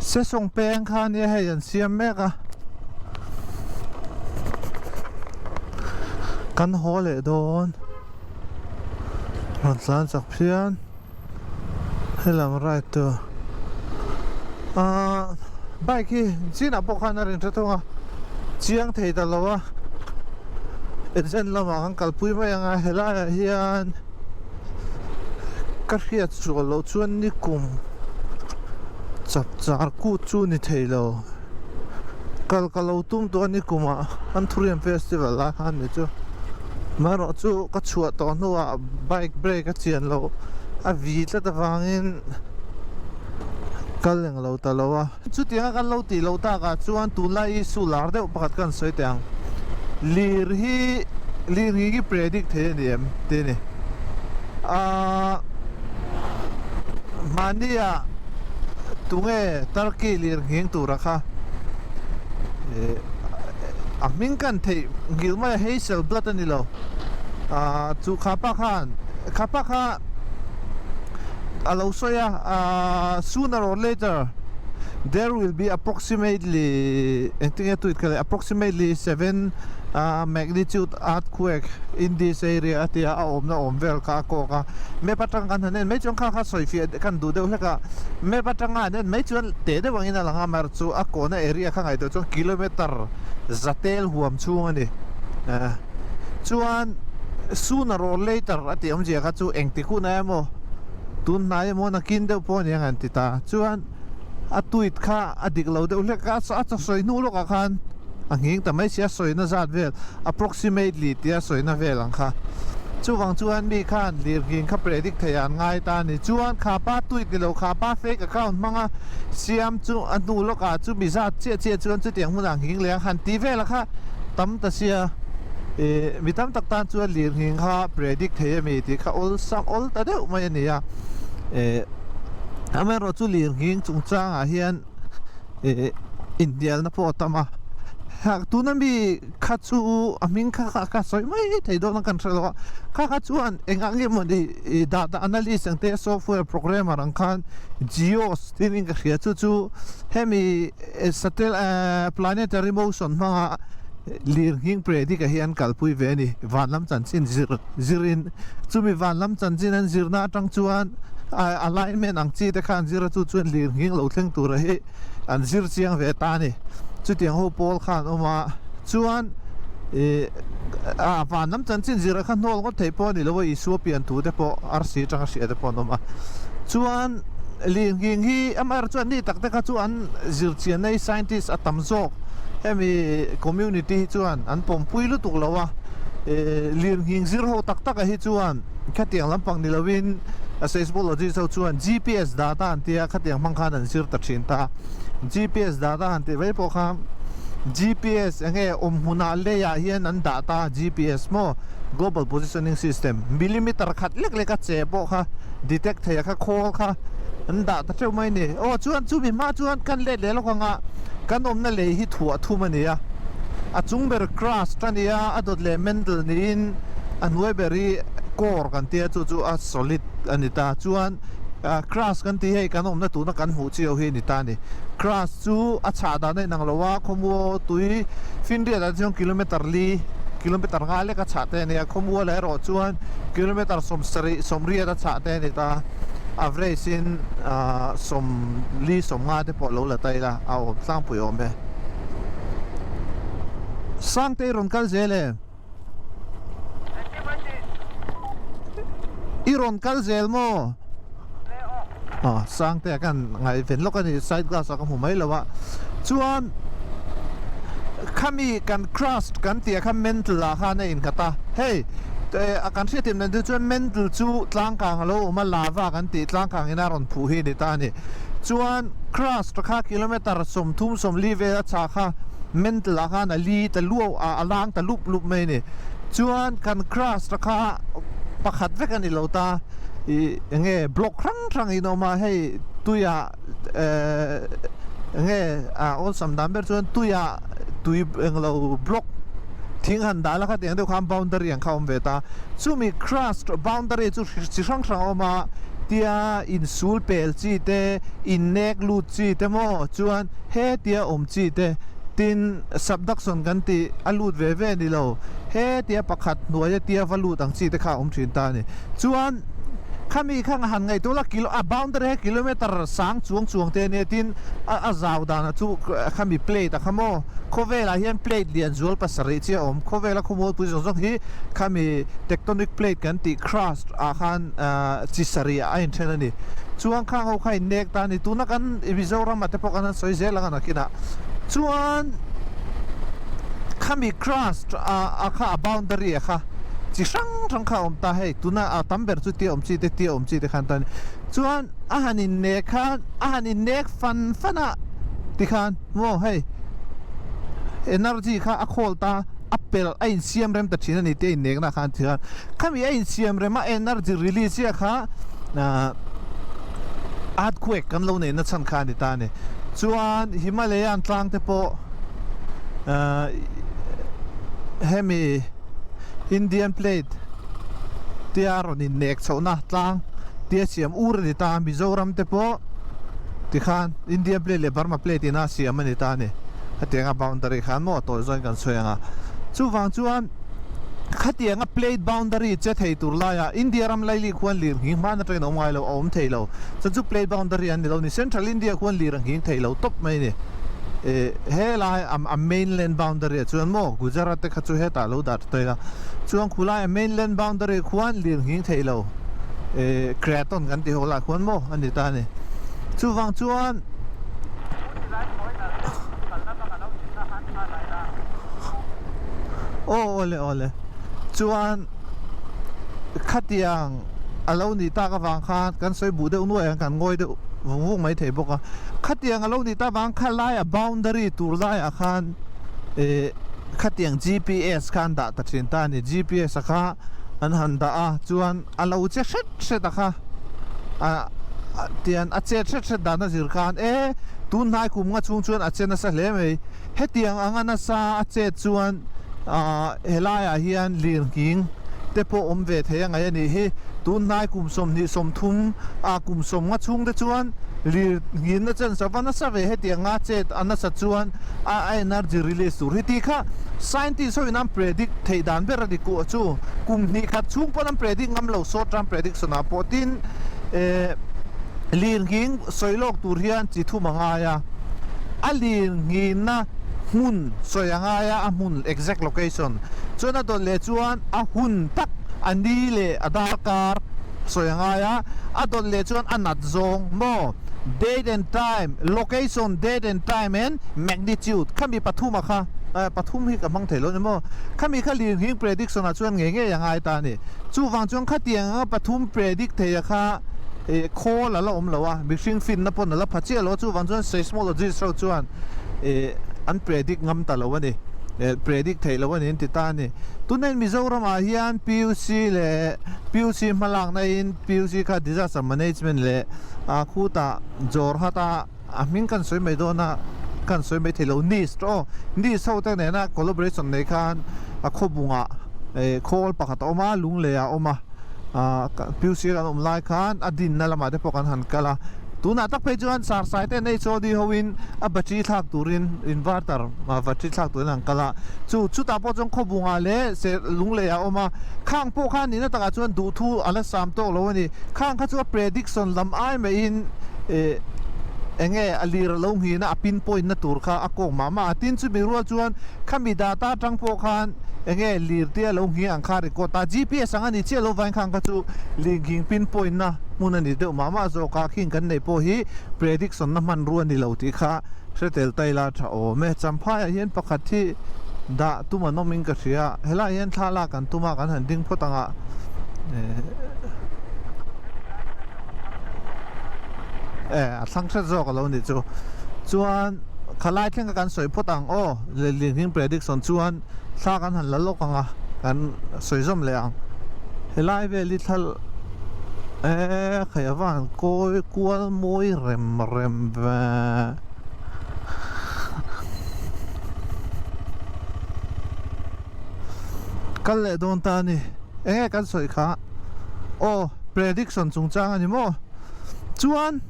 Sesawng peng kha ania hei an siam mek a kan haw leh dawn rawn tlan chak phian helam ride tur ahh bike hi chinah pawh khan a rin hre thung a chiang thei ta lo a agent lamah kan kalpui mai ang a helaiah hian. Ka hriat sual loh chuan nikum chap char kut chu ni thei lo. Kal ka lo tum tawh a nikumah Anthurium festival lai khan ni chu. Amaherawh chu ka chhuah tawh hnuah bike brake a chian loh a vi tlat avangin kal eng lo ta lo a. Chutianga kan lo tih loh takah chuan tunlai issue lar deuh pakhat ka han sawi teh ang. Lir hi lir hi hi predict thei a ni em tih a ni. Aaa mahnia tunge Turkey lir nghing tura kha eh a hming kan theih nghilh mai a Hasselblad a ni lo. Aaa chu khapa khan khapa kha. a lo sawi a ahh sooner or later there will be approximately engtin nge tweet kha le approximately seven ahh magnitude earthquake in this area a tia a awmna awm vel kha a kawk a map atang kan han en mai chuan kha kha sawi fiah kan duh deuh hlek a map atanga an en mai chuan teh deuh angin a lang a amaherawhchu chu a kawhna area kha ngaihtuah chuan kilometer za tel huam chhung a ni eh. Chuan sooner or later a tih awmzia kha chu engtik hunah emaw tun hnai emaw nakin deuh pawh aniang an ti ta. Chuan a tweet kha a dik lo deuh hlek a, a sawi hnu lawkah khan a nghing ta mai si a, sawina zat vel approximately tia sawina vel ang kha. Chuvang chuan mi khan lirnghing kha predict thei ah an ngai ta a ni. Chuan kha pa tweet ni lo kha pa fake account hmanga siam chu a hnu lawkah chu mi zat chiah chiah chuan chutiang hmunah nghing leh ang han ti vel a kha. Tam ta sia ih mi tam tak tan chuan lirnghing kha predict thei a mi tih kha awlsam awl ta deuh mai a ni a ih amaherawh chu lirnghing chungchangah hian ih inhnialna pawh a tam a tuna mi kha chu a hming kha kha ka sawi mai thei dawn a kan hre lo a kha kha chuan engah nge mawni ih data analyst ang te software programmer ang khan geos Tin ka hria chu chu hemi satel planetary motion hmanga lirnghing predict a hi an kalpui ve a ni van lam chanchin zir zirin chumi van lam chanchin an zirna atang chuan alignment ang chi te kha an zir a chu chuan lirnghing lo thleng tura hi an zir chiang ve ta a ni chutiang ho pawl kha an awm a chuan ih a van lam chanchin zir a kha hnawl ngawt theih pawh a ni lo a Isua pian thu te pawh arsi atanga hria te pawh an awm a chuan. Lirnghing hi amaherawh chuan ni tak te kha chu an zirchianna hi scientist a tam zawk hemi community hi chuan an pawmpui lutuk lo a eh lirnghing zir ho tak tak ah hi chuan khatiang lampang ni lovin a seismologist ho chuan GPS data an tia khatiang hmang khan an zir ta thin ta GPS data han tih mai pawh kha GPS eng nge awm hmunah leiah hian an dah ta GPS maw global positioning system millimeter khat lek lek a che pawh kha. Detect thei a kha khawl kha an dah ta teuh mai a ni. Aw chuan chumi hma chuan kan let leh lawk ang a, kan awmna lei hi thuah thum a ni a. A chung ber crust a ni a, a dawt leh mantle niin a hnuai ber hi core kan tia chu chu a solid a ni ta. Chuan crust kan tih hei kan awmna tuna kan hmuh chiau hi a ni ta a ni. Crust chu a chhah dan a inang lo a, khawmual tui finriat ah chuan kilometer li, kilometer nga lek a chhah te a ni a, khawmual ah erawh chuan kilometer sawmsarih sawmriat a chhah te a ni ta, average in sawmli sawmnga te pawh lo la ta ila a awm tlangpui awm e. Sangte i rawn kal zel em? I rawn kal zel maw? Aw Sangte a kan ngaihven lawk a ni side glass ah ka hmu mai lo a chuan khami kan crust kan tih ah khan mantle ah khan a innghat a hei a kan hriat em dan chu chuan mantle chu tlangkang a lo awm a lava kan tih tlangkang in a rawn phuh hi a ni ta a ni chuan crust kha kilometer 30 40 vel a chhah kha mantle ah khan a li ta luau a a lang ta lup lup mai a ni chuan kan crust kha pakhat vek a ni lo ta ih eng nge block hrang hrang in awm a hei tuiah ehh eng nge a awlsam dan ber chuan tuiah tui englo block thing han dah la kha tiang deuh khan boundary ang kha a awm ve ta chumi crust boundary chu chi hrang hrang a awm a. tia insul pel chi te, innek lut chi te maw chuan hetia awm chi te, tin subduction kan tih a lut ve ve ni lo, hetia pakhat hnuaia tia va lut ang chi te kha a awm thin ta a ni. Chuan khami kha han ngaihtuah la kilo a boundary kha kilometer sang chuang chuang te a nia tin a a zau dan chu khami plate a kha maw khawvelah hian plate lian zual pasarih chiah a awm khawvela khawmualpui zawng zawng hi khami tectonic plate kan tih crust ah khan chi sarih ah a inthen a ni chuan khang ho kha a innek ta a ni tuna kan Mizoram ah te pawh kan han sawi zel ang a nakinah chuan khami crust ah a kha a boundary a kha chi hrang hrang kha a awm ta hei tuna a tam ber chu tia awm chi te tia awm chi te khan ta a ni chuan a han innek khan a han innek fan fan a tikhan maw hei energy kha a khawl ta a pelh a insiam rem ta thin a ni tih a innekna khan tikhan khami a insiam rem a energy release chiah kha ahh earthquake kan lo neihna chhan kha a ni ta a ni chuan Himalayan tlang te pawh ahh hemi Indian plate tia rawn innek chhohna tlang tia siam ur a ni ta a Mizoram te pawh tikhan Indian plate leh Burma plate ina siam a ni ta a ni hetianga boundary khan maw tawi zawin kan sawi ang a chuvang chuan khatianga plate boundary che thei tur laiah India ram laili khuan lir nghing hman atangin a awm ngai lo a awm thei lo chuan chu plate boundary an ni lo ni Central India khuan lir a nghing thei lo tawp mai a ni eh helai a mainland boundary ah chuan maw Gujarat te kha chu hetah lo dah tawh ila chuan khulai a mainland boundary khuan lir nghing thei lo eh Craton kan tih ho lah khuan maw a ni ta a ni chuvang chuan Aw awle awle chuan khatiang a lo nih tak avang khan kan sawi buh deuh nuai ang kan ngawi deuh vung vung mai thei bawk a khatiang a lo nih tak avang kha laia boundary tur laiah khan eh khatiang gps kha an dah ta thin ta a ni gps a kha an han dah a chuan a lo che hret hret a kha ah tian a chet hret hret dan a zir khan e tun hnai kum nga chhung chuan a che nasa hle mai hetiang anga nasa a chet chuan ah helaiah hian lirnghing te pawh awm ve thei a ngaih a nih hi tun hnai kum 20 30 ah kum 10 nga chhung te chuan lirnghin a chen sava nasa ve hetiang anga chet a nasa chuan a energy release tur hi tih kha scientist ho in an predict theih dan ber a ni kuh chu kum hnih khat chhung pawn an predict ngam lo short term prediction ah pawh tin eh lirnghing sawi lawk tur hian chi thum a ngai a a lirnghinna hmun sawi a ngai a a hmun exact location chuan a dawt leh chuan a hun tak a ni leh a darkar sawi a ngai a a dawt leh chuan a nat zawng maw. Date and time, location, date and time and magnitude khami pathum a kha eh pathum hi ka hmang thei lo ni maw khami kha lirnghing prediction ah chuan ngei ngei a ngai ta a ni chuvang chuan khatiang anga pathum predict thei a kha eh khawl a la awm lo a mihring finna pawn a la pha chiah lo a chuvang chuan seismologist ho chuan eh an predict ngam ta lo a ni eh predict theih lo a ni an ti ta a ni tunah Mizoram ah hian PUC leh PUC hmalakna in PUC kha disaster management leh a khutah Jorhat a a hming kan sawi mai dawn a kan sawi mai thei lo NIST aw NIST ho te nena collaboration nei khan a khawbungah eh khawl pakhat a awm a lunglei ah a awm a ah PUC kan awm lai khan a dinna lamah te pawh kan han kal a tunah tak phei chuan sarsai ten HOD ho in a battery thlak turin inverter battery thlak turin an kal a chu chutah pawh chuan khawbungah leh lunglei ah a awm a khang pawh khan nihna takah chuan duhthu a la sam tawk lo a ni. Khang kha chu a prediction lam ai maiin eh enge a lir a lo nghin a, a pinpoint na tur kha a kawk mah mah a. Tin chumi rual chuan khami data atang pawh khan enge lir te a lo nghin ang kha record a. GPS ang a ni chiah lo vain khang kha chu lir nghing pinpoint na hmun a ni deuh mah mah zawk a. Khing kan neih pawh hi prediction na hmanrua a ni lo tih kha hre tel ta ila tha awm e. Champhaiah hian pakhat hi dah tum an awmin ka hria. Helaiah hian thla lak an tum a, kan han ding phawt ang a. Eh a thlang hret zawk a lo nih chu chuan khalai thleng kha kan sawi phawt ang aw lirnghing prediction chuan thla kan han la lawk ang a kan sawi zawm leh ang helai vel hi thla eh khai a van kawi kual mawi rem rem ve. Kal leh dawn ta a ni. Enge kan sawi kha? Aw. prediction chungchang a ni maw? Chuan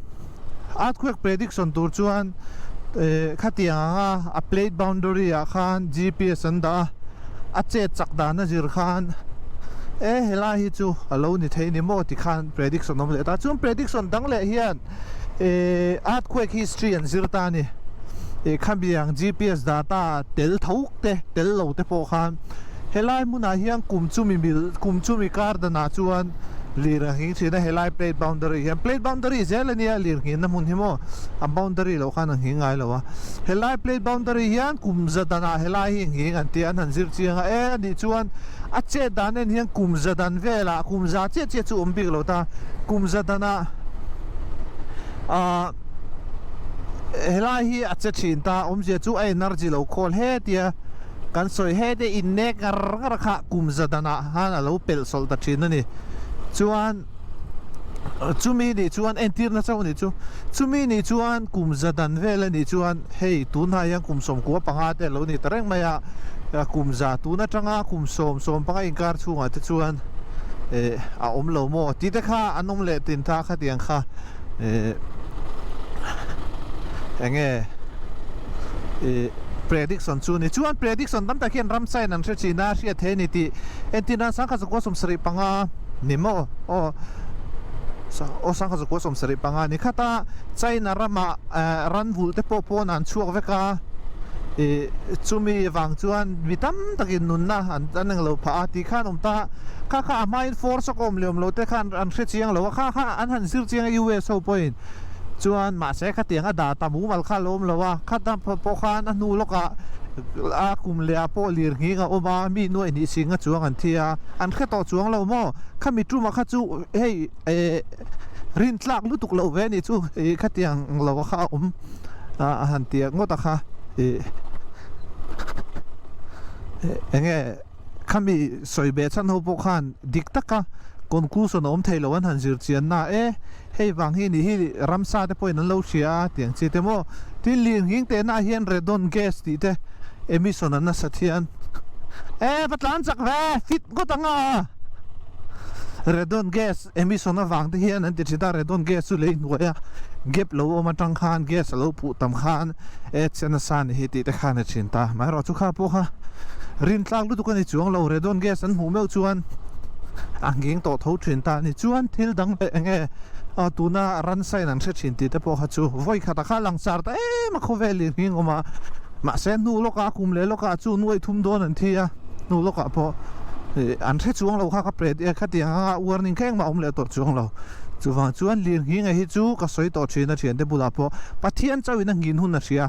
earthquake prediction tur chuan eh khatiang anga a plate boundary ah khan GPS an dah a, a chet chak dan a zir khan e helai hi chu a lo ni thei ni maw ti khan prediction awm leh ta. Chuan prediction dang leh hian eh earthquake history an zir ta a ni. Eh khamiang GPS data tel tho te tel lo te pawh khan helai hmunah hian kum chumi mil kum chumi kar danah chuan lir a nghing thin a helai plate boundary hian plate boundary zel a nia lir nghinna hmun hi maw a boundary loh khan a nghing ngai lo a helai plate boundary hian kum za danah helai hi nghing an tia an han zir chiang a e anih chuan a chet dan en hian kum za dan velah kum za chiah chiah chu awm bik lo ta kum za danah ahh helai hi a che thin ta awmzia chu a energy lo khawl he tia kan sawi he te innek ngar ngar kha kum za danah khan a lo pelh sawlh ta thin a ni chuan chumi nih chuan entirna chauh a nih chu chumi nih chuan kum za dan vel a nih chuan hei tunah hian kum sawmkua panga te a lo ni ta reng mai a kum za tun atanga kum sawm sawm panga inkar chhungah te chuan eh a awm lo maw tih te kha an awm leh tin ta khatiang kha. eh enge ih prediction chu ni chuan prediction tam tak hian ramsa in an hre thin a hriat thei a ni tih entir nan sangkhat zakua 75 ni maw aw aw sangkhat zakua 75 ni khat a China ramah eh ran vulh te pawh pawn an chhuak vek a ih chumi vang chuan mi tam takin nunna an an englo phah a tih khan awm ta kha kha a hmain force a kawm leh awm lo te khan an hre chiang lo a kha kha an han zir chiang a US ho pawhin chuan mahse khatiang a data mumal kha a lo awm lo a khata pawh khan a hnu lawkah a kum leh ah pawh lir nghing a awm a mi nuaih hnih sing a chuang an thi a an hre tawh chuang lo maw khami tumah kha chu hei eh rin tlak lutuk loh ve anih chu ih khatiang lo kha a awm a han ti ngawt a kha ih eng nge. Khami sawi beh chhan ho pawh khan dik taka conclusion a awm thei lo an han zir chian na e, hei vang hi nih hi ramsa te pawhin an lo hria a tiang chi te maw. Tin lirnghing teh naah hian radon gas tih te emission an nasa thian e va tlan chak ve fit ngawt ang a. Radon gas emission avang te hian an ti thin a, radon gas chu lei hnuai a gap lo awm atang khan gas a lo puh tam khan e che nasa ni hi tih te khan a thin ta. Amaherawhchu chu kha pawh kha rintlak lutuk a ni chuang lo, radon gas an hmuh meuh chuan a nghing tawh tho thin ta a ni. Chuan thil dang leh eng nge tuna ransa in an hre thin tih te pawh kha chu vawi khatah kha a langsar ta em a khawvel in nghing awm a, mahse hnu lawkah kum leh lawkah chu nuaih thum dawn an thi a. hnu lawkah pawh ih an hre chuang lo kha ka pret e khatiang anga warning kha engmah a awm leh tawh chuang lo chuvang chuan lirnghing a hi chu ka sawi tawh thin a thiante bulah pawh Pathian chauhin a nghin hun a hria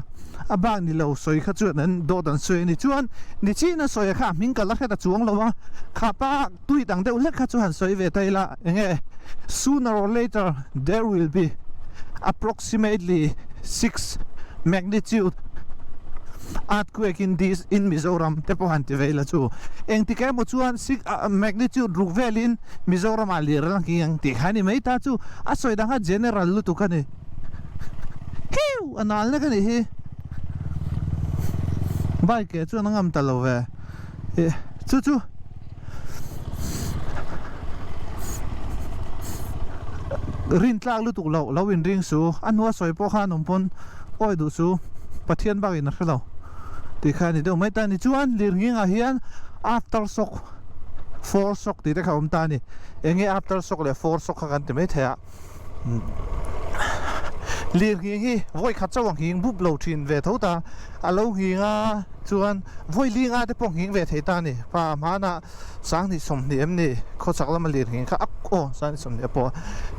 a bak ni lo sawi kha chuan an dawt an sawi a ni chuan nichin a sawi kha a hming ka la hret a chuang lo a khapa tui dang deuh hlek kha chu han sawi ve ta ila enge sooner or later there will be approximately 6 magnitude Earthquake in this in Mizoram te pawh han ti ve ila chu engtik emaw chuan magnitude ruk velin Mizoram ah lir a nghing ang tih kha a ni mai ta chu a sawi dang kha general lutuk a ni. Hiu! A nal nek a nih hi. Bike eh chuan a ngam ta lo ve. Ih chu chu. Rin tlak lutuk loh lo inring su a hnua sawi pawh khan awm pawn awi duh su Pathian bak in a hre lo tih kha a ni deuh mai ta ni chuan lirnghing ah hian after shock fore shock tih te kha a awm ta a ni eng nge after shock leh fore shock kha kan ti mai thei a. Lirnghing hi vawi khat chauh a nghing bup lo thin ve tho ta, a lo nghing a chuan vawi linga te pawh nghing ve thei ta a ni. Pa hmanah Sanghnih 20 em ni khawchhak lama lirnghing kha a aw Sanghnih 20 a pawh a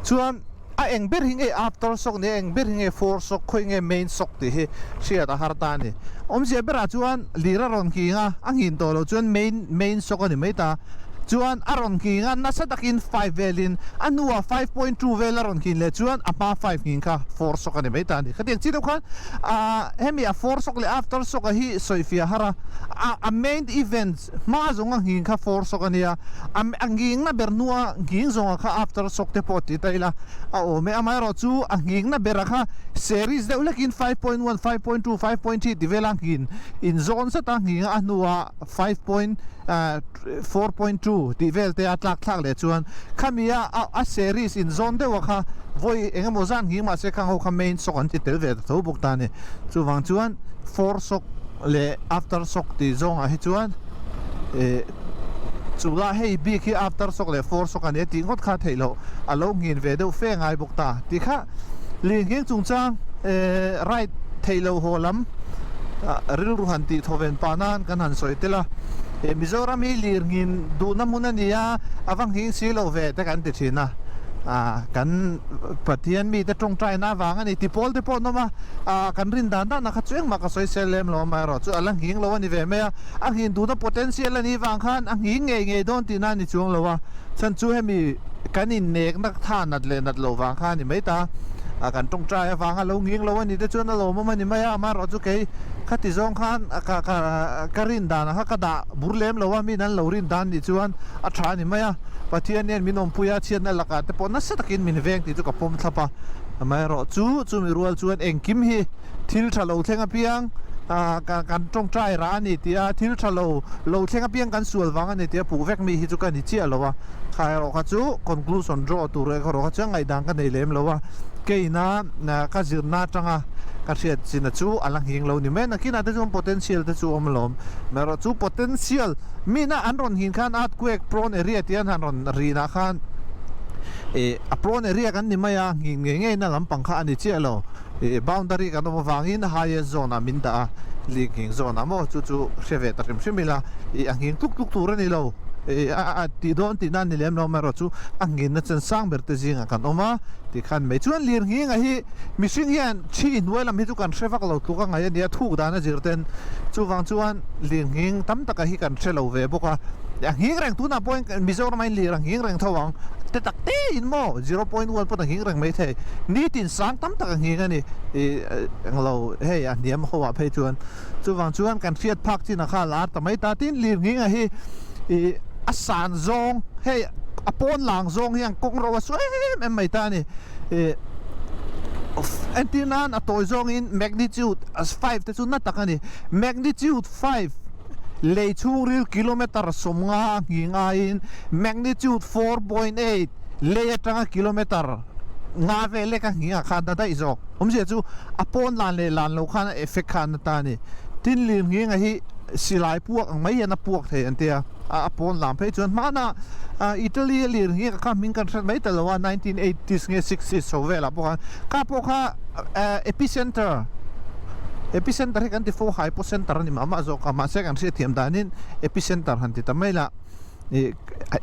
chuan a eng ber hi nge after shock ni a eng ber hi nge fore shock khawi nge main shock tih hi hriat a har ta a ni. Awmzia berah chuan lir a rawn nghing a, a nghin tawh loh chuan main main shock a ni mai ta. Chuan a rawn nghing a, nasa takin five velin a hnuah 5.2 vel a rawn nghin leh chuan a hma five nghing kha four shock a ni mai ta a ni. Khatiang chi deuh khan ah hemi a fore shock leh after shock a hi sawifiah har a, a a main event hma zawnga nghing kha fore shock a nia, a a nghingna ber hnua nghing zawnga kha after shock te pawh ti ta ila a awm e. Amaherawh chu a nghingna bera kha series deuh hlekin 5.1, 5.2, 5.3 ti vela nghin inzawn zet a nghing a, a hnuah 5.4.2. 2 tih vel te a tlak thlak leh chuan khami a a series in zawn deuh a kha vawi eng emaw zan nghing mahse khang ho kha main shock an ti tel ve ta tho bawk ta a ni. Chuvang chuan fore shock leh after shock tih zawngah hi chuan eh chu la hei bik hi after shock leh fore shock a ni a tih ngawt kha a theih loh a lo nghin ve deuh fe ngai bawk ta tih kha lirnghing chungchang eh ride theih loh haw lam rilru han tih thawven pah nan kan han sawi tel a eh Mizoram hi lirnghin duhna hmun a ni a a va nghing si lo ve te kan ti thin a ah kan Pathian mite tawngtaina avang a ni ti pawl te pawh an awm a ah kan rin dan dan a kha chu engmah ka sawi sel lem lo amaherawh chu a la nghing lo a ni ve mai a a nghin duhna potential a nih vang khan a nghing ngei ngei dawn tihna a ni chuang lo a chhan chu hemi kan innekna tha nat leh nat loh vang kha a ni mai ta a kan tawngtai avanga lo nghing lo a ni te chuan a lawmawm a ni mai a amaherawh chu kei khati zawng khan ka ka ka rin danah kha ka dah bur lem lo a min an lo rin dan nih chuan a tha a ni mai a Pathian hian min awmpui a chhiatna lakah te pawh nasa takin min veng tih chu ka pawm thlap a amaherawh chu chumi rual chuan engkim hi thil tha lo thleng apiang ah kan tawngtai rah a ni tih a thil tha lo lo thleng apiang kan sual vang a ni tih a puh vek mi hi chu ka ni chiah lo a kha erawh kha chu conclusion draw tur erawh kha chuan ngaihdan ka nei lem lo a keina ka zirna atanga ka hriat china chu a la nghing lo ni mai nakinah te chuan potential te chu a awm alawm amaherawh chu potential mina an rawn nghin khan earthquake prone area tih an han rawn rinah khan ih a prone area kan ni mai a nghing ngei ngei na lampang kha a ni chiah lo. Ih boundary kan awm avangin highest zone ah min dah a, lirnghing zone ah maw chu chu hre ve ta hrim hrim ila ih a nghing tluk tluk tur a ni lo ih a a tih dawn tih nan ni lem lo amaherawh chu a nghinna chen sang ber te zingah kan awm a tikhan mai chuan lirnghing ah hi mihring hian thi hnuai lam hi chu kan hre vak lo tluk a ngaih a ni a thuk dan a zir ten chuvang chuan lirnghing tam taka hi kan hre lo ve bawk a a nghing reng tunah pawhin Mizoram ah hian lir a nghing reng tho ang te tak te in maw zero point one pawh a nghing reng maithei nitin sang tam tak a nghing a ni ih englo hei a hniam ho ah phei chuan chuvang chuan kan hriat phak chin ah kha a lar ta mai ta tin lirnghing ah hi ih a san zawng hei a pawn lang zawng hian kawng ro a su em em mai ta a ni ih entir nan a tawi zawngin magnitude five te chu na tak a ni magnitude five lei chhungril kilometre 50 a nghing aiin magnitude 4.8 lei atanga kilometre nga vel lek a nghing ah khan a daih zawk. Awmzia chu a pawn lan leh lan lo khan a effect kha an ta a ni. Tin lir nghinga hi silai puak ang mai hian a puak thei an tia, a pawn lam phei chuan hmana Italy a lir nghinga kha hming kan hret mai ta lo a, 1980s nge 60s chho velah pawh khan kha pawh kha epicenter epicenter hi kan ti fo hypocenter a ni mah mah zawk a mahse kan hriatthiam danin epicenter han ti ta mai la. Ih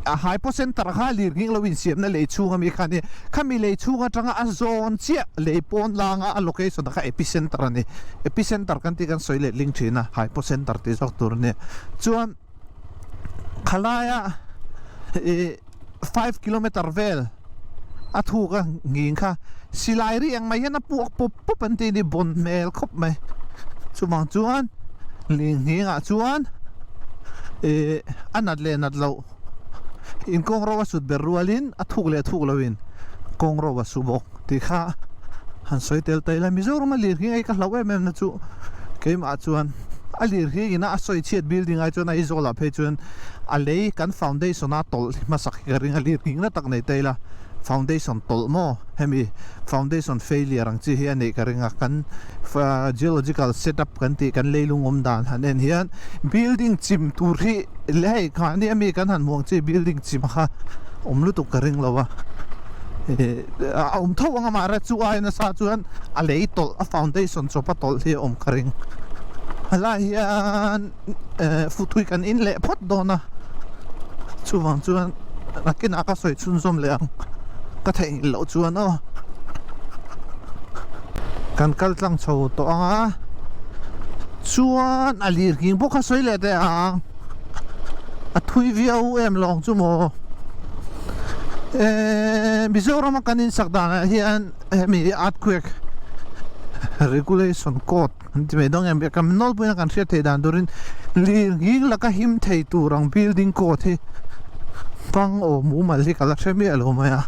a hypocenter kha lirnghing lo insiamna lei chhung ami kha a ni. Khami lei chhung atanga a zawn chiah lei pawn langa a location kha epicenter a ni. Epicenter kan tih kan sawi leh ling thin a, hypocenter tih zawk tur a ni. Chuan khalaia ih 5 kilometer vel a thuk a nghing kha silai ri ang mai hian a puak pawp pawp an tih a ni bawn hmel khawp mai. Chuvang chuan lirnghing ah chuan ih a nat leh nat loh in kawng ro a sut ber rualin a thuk leh thuk loin kawng ro a su bawk tih kha han sawi tel ta ila Mizoram a lirnghing hi ka hlauh em em na chu keimah chuan a lirnghing ina a sawi chhiat building ai chuan Aizawl ah phei chuan a lei kan foundation a tawlh hmasak hi ka ring a lirnghing na tak nei ta ila foundation tawlh maw hemi foundation failure ang chi hi a neih ka ring a kan geological set up kan tih kan leilung awm dan han en hian building chim tur hi hei mahni ami kan han hmuh ang chi building chim kha awm lutuk ka ring lo a ih a awm tho ang a mahse chu ai nasa chuan a lei tawlh a foundation chawp a tawlh hi a awm ka ring helai hian eh futui kan in leh phawt dawn a chuvang chuan nakinah ka sawi chhunzawm leh ang ka theihnghilh loh chuan aw kan kal tlang chho tawh ang a chuan a lirnghing bawk a sawi leh teh ang a thui viau em lawng chu maw eh Mizoram a kan insak danah hian hemi earthquake regulation code an ti mai dawn em kan nawlpuiin a kan hriat theih dan turin lirnghing laka him thei tur ang building code hi hmang awm mumal hi ka la hre miah lo mai a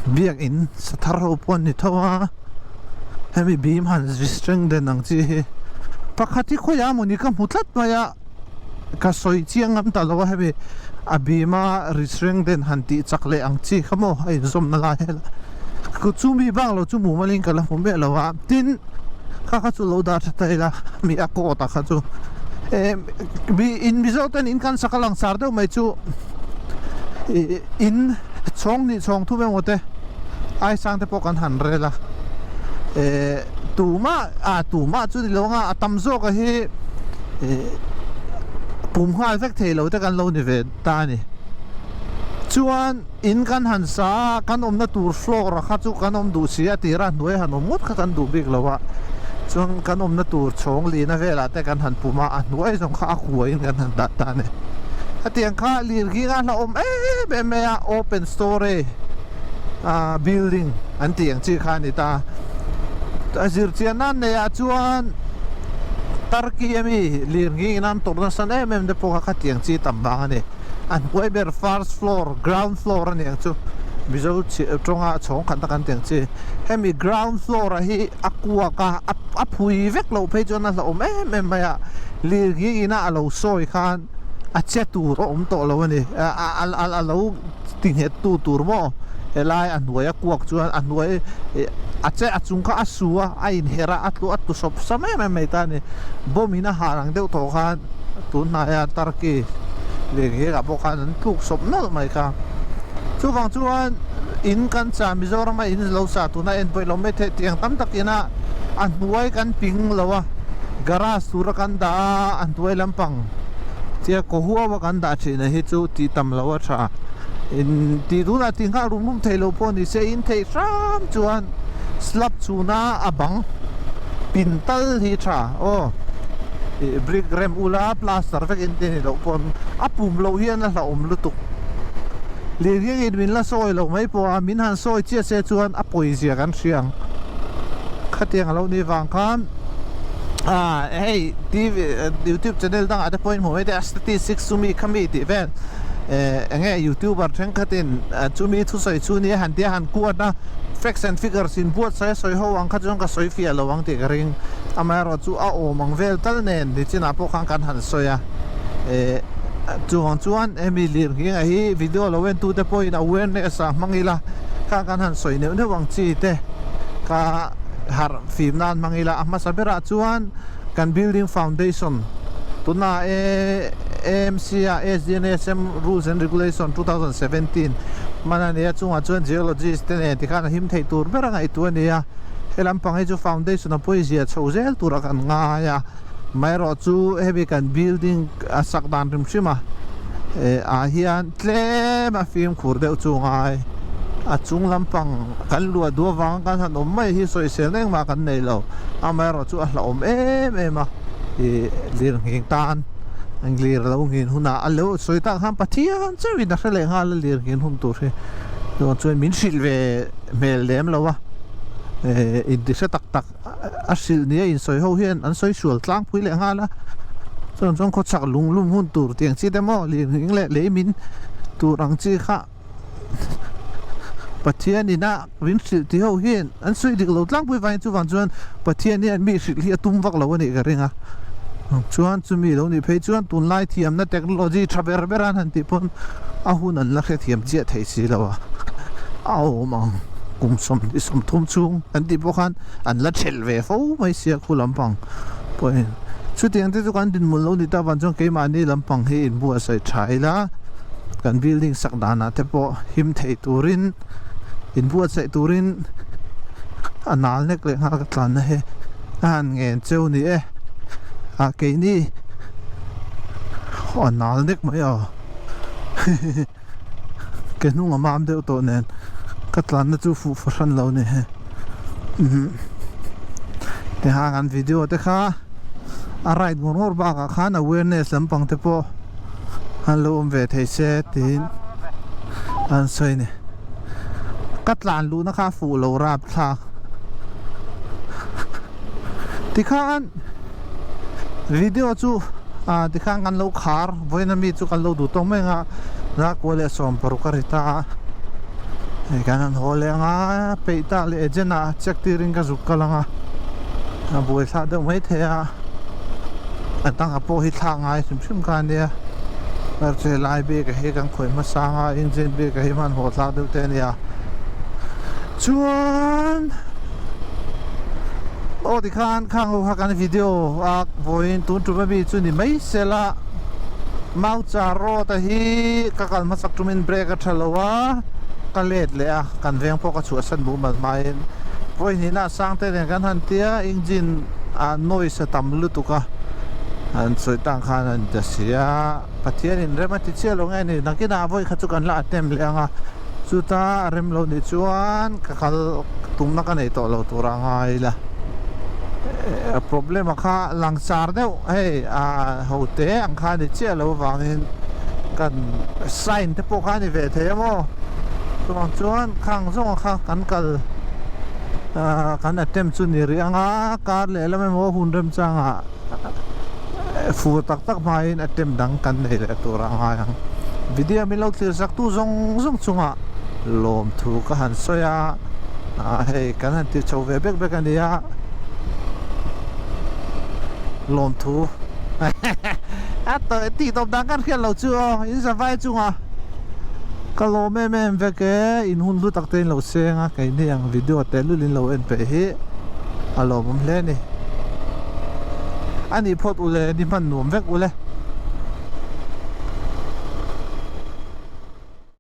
biakin sa thar ho pawh an ni tho a hemi bim han strengthen ang chi hi pakhat hi khawiah mawni ka hmu tlat mai a. ka sawi chiang ngam ta lo a hemi a bim a risreng den han tih chak leh ang chi kha maw a inzawmna lai hela chumi bak lo chu mumalin ka la hmu miah lo a tin kha kha chu lo dah tha ta ila mi a coat a kha chu eh mi in Mizo ten in kan sak a langsar deuh mai chu ih in chhawng hnih chhawng thum emaw te aisang te pawh kan han rel a eh tumah ah tumah chu ni lo anga a tam zawk a hi eh pum nghal vek thei lo te kan lo ni ve ta a ni chuan in kan han sa a kan awmna tur floor a kha chu kan awm duh si a tir a hnuai han awm ngawt kha kan duh bik lo a chuan kan awmna tur chhawng lihna velah te kan han pum a a hnuai zawng kha a kuaiin kan han dah ta a ni hetiang kha lirghing a hlauhawm em em mai a open storage ah building an tih ang chi kha a ni ta a zirchian nan nei ah chuan Turkey ami lirnghing in an tawrh nasa em em te pawh kha khatiang chi tam vang a ni a hnuai ber first floor ground floor a ni ang chu Mizo tawnga chhawng khat na kan tih ang chi hemi ground floor ah hi a kuak a a phui vek loh phei chuan a hlauhawm em em mai a lirnghing ina a lo sawi khan a che tur a awm tawh lo a ni a lo ti nghet tu tur maw helai a hnuai a kuak chuan a hnuai a che a chung kha a su a a inher a a tlu a tlu sawp sam em em mai ta a ni bomb in a hah ang deuh tawh khan tun hnaia Turkey lirnghing ah pawh khan an tluk sawp nawlh mai kha chuvang chuan in kan sa Mizoram a in lo sa tuna en pawh i lo mai theih tiang tam tak ina a hnuai kan ping lo a garage tura kan dah a a hnuai lampang tia kaw huau a kan dah thin a hi chu tih tam loh a tha in tih tunah tih nghal rum rum thei lo pawh ni se in theih hram chuan slab chhuna a bang pin tal hi tha aw ih brick rem ula plaster vek in te ni loh pawn a pum loh hian a hlauhawm lutuk lirnghing in min la sawi lo mai pawh a min han sawi chiah se chuan a pawizia kan hria ang khatiang a lo nih vang khan ah hei tv youtube channel dangah te pawhin hmuh mai te a statistics chumi khami tih vel eh enge youtuber thenkhatin chumi thusawi chu nia han tia han kuat a facts and figures in buatsaih a sawi ho ang kha chuan ka sawi fiah lo ang tih ka ring amaherawh chu a awm ang vel tal nen nichinah pawh khan kan han sawi a eh chuvang chuan hemi lirnghing ah hi video lo en tute pawhin awareness ah hmang ila kha kan han sawi neuh neuh ang chi te kha harh fim nan hmang ila a hmasa berah chuan kan building foundation tuna AMC a SDNSM rules and regulation 2017 hman a ni a chungah chuan geologist te nen tikhan a him theih tur ber a ngaihtuah a ni a he lampang hi chu foundation a pawizia chho zel tura kan ngai a amaherawh chu hemi kan building a sak dan hrim hrim a eh ah hian tlem a fimkhur deuh chu ngai a chung lampang kan luah duh avanga kan han awm mai hi sawisel engmah kan nei lo amaherawh chu a hlauhawm em em a ih lirnghing tan lir lo nghin hunah a lo sawi tak khan Pathian chauhin a hre leh nghal a lirnghin hun tur hi chuan chuan min hrilh ve hmel lem lo a eh inti hre tak tak a hrilh nia insawi ho hian an sawi sual tlangpui leh nghal a chuan chuan khawchhak lung lum hun tur tiang chi te maw lirnghing leh lei min tur ang chi kha Pathian ina min hrilh tih ho hian an sawi dik lo tlangpui vangin chuvang chuan Pathian hian mi hrilh hi a tum vak lo a nih ka ring a chuan chumi lo nih phei chuan tunlai thiamna technology tha ber ber an han tih pawn a hun an la hrethiam chiah thei si lo a a awm ang kum sawmhnih sawmthum chhung an tih pawh khan an la thelh ve fo mai sia khu lampang pawhin chutiang te chu kan dinhmun lo ni ta vang chuan keimahni lampang hi inbuatsaih tha ila. Kan building sak danah te pawh him thei turin inbuatsaih turin a nal nek leh nghal ka tlanna hi a han ngen cheu ni e a keini a nal nek mai aw hihihi ke hnung a mam deuh tawh nen ka tlanna chu fuh fahran lo ni he tihian kan video te kha a ride ngawr ngawr bakah khan awareness lampang te pawh. an lo awm ve thei se tiin an sawi a ni ka tlan luhna kha a fuh lo rap thlak tikhan video chu ah tikhan kan lo khar vawiin ami chu kan lo duh tawk mai ang a Zakua leh 16 a ri ta a hei kan han haw leh ang a peih tak leh agent ah check tirin ka zuk kal ang a a buaithlak deuh maithei a. A danga pawh hi thlak ngai hrim hrim kha ania hmarcha lai bik a hi kan khawih hmasa anga engine bik a hi hmanhmawh thlak deuh te ania chuan aw tikhan khang ho kha kan video a vawiin tun tum ami chu ni mai sela Maucha road a hi ka kal hmasak tumin brake a tha lo a ka let leh a kan veng pawh ka chhuahsan mumal hmain vawi hnihna a sang te nen kan han tia engine a noise a tam lutuk a an sawi tang khan an ta si a Pathianin rem a ti chiah lo nge ni nakinah vawi kha chu kan la attempt leh ang a chuta a rem lo nih chuan ka kal tumna ka nei tawh lo tur a ngai ila problem a kha langsar deuh hei a ho te ang kha ni chiah lo avangin kan sign te pawh kha a ni ve thei a maw chuvang chuan khang zawng kha kan kal ahh kan attempt chu ni rih ang a kar leh lam emaw hun remchangah fur tak tak hmain attempt dang kan nei leh tur a ngai ang video min lo thlir sak tu zawng zawng chungah lawmthu ka han sawi a ah hei kan han ti chho ve bek bek a nia lawmthu a tih tawp dan kan hriat loh chu aw in zavai chungah ka lawm em em vek e in hun hlu tak te in lo seng a keini ang video tehlul in lo en peih hi a lawmawm hle a ni. A nih phawt ule ni hman nuam vek ule.